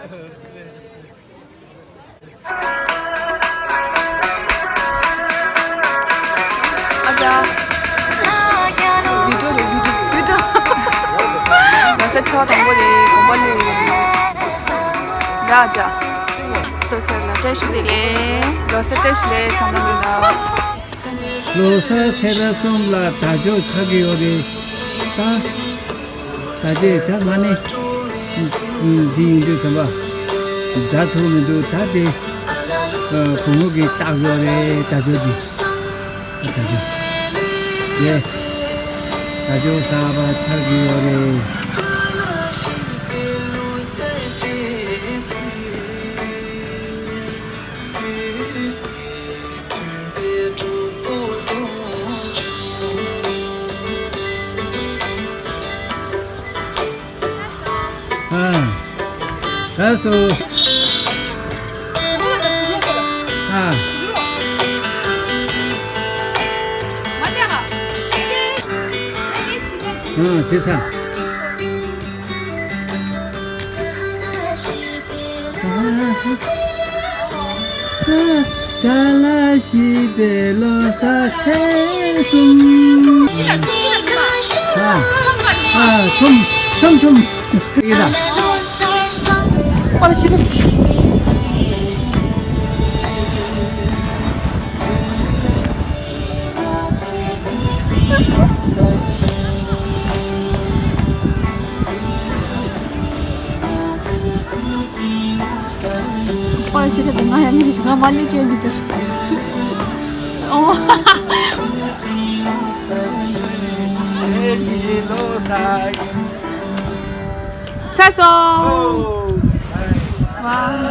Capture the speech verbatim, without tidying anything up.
ཨ་ཅག་བི་ཌིའོ་རེད། བི་ཌིའོ། བི་ཌིའོ། ལོ་གསར་ཚེས་པ་དང་པོ་རེད། དགོན་པ་སླེབས་ཡོད་རེད། ར་ཨ་ཅག་ལོ་གསར་ལ་བཀྲ་ཤིས་བདེ་ལེགས། ལོ་གསར་བཀྲ་ཤིས་བདེ་ལེགས། ཚང་མ་ལ། ལོ་གསར་ཚེས་པ་གསུམ་ལ་དར་ལྕོག་ཆགས་ཀྱི་ཡོད་རེད། ད་ད་ཅེས་ད་ང་ནི་འདི་ཡིན་དུས་ཙམ་པ་མཛའ་ཐུག་མི་འདུག་ད་དེ་བུ་མོ་གིས་བཏགས་ཡོད་རེད། དར་ལྕོག་གི་དར་ལྕོག་ཡེ་དར་ལྕོག་གསར་པ་ཆགས་ཀྱི་ཡོད་རེད། ཨ། ཨ། ཨ། བྱས་ཙང་། ད་ལ་བཞི་པའི་ལོ་གསར་ཚེས་གསུམ། ཨ། ཨ། ཆོམ་ཆོམ་ཆོམ། ཡིན་ད། པ་ལ་ཤི་ཐུབ། པ་ལ་ཤི་ཐུབ། ང་ཡང་མི་རིགས་ང་མ་ནི་ཅན་གྱི་ཟེར། ཨོ། ཚར་སོང་། ཝའོ།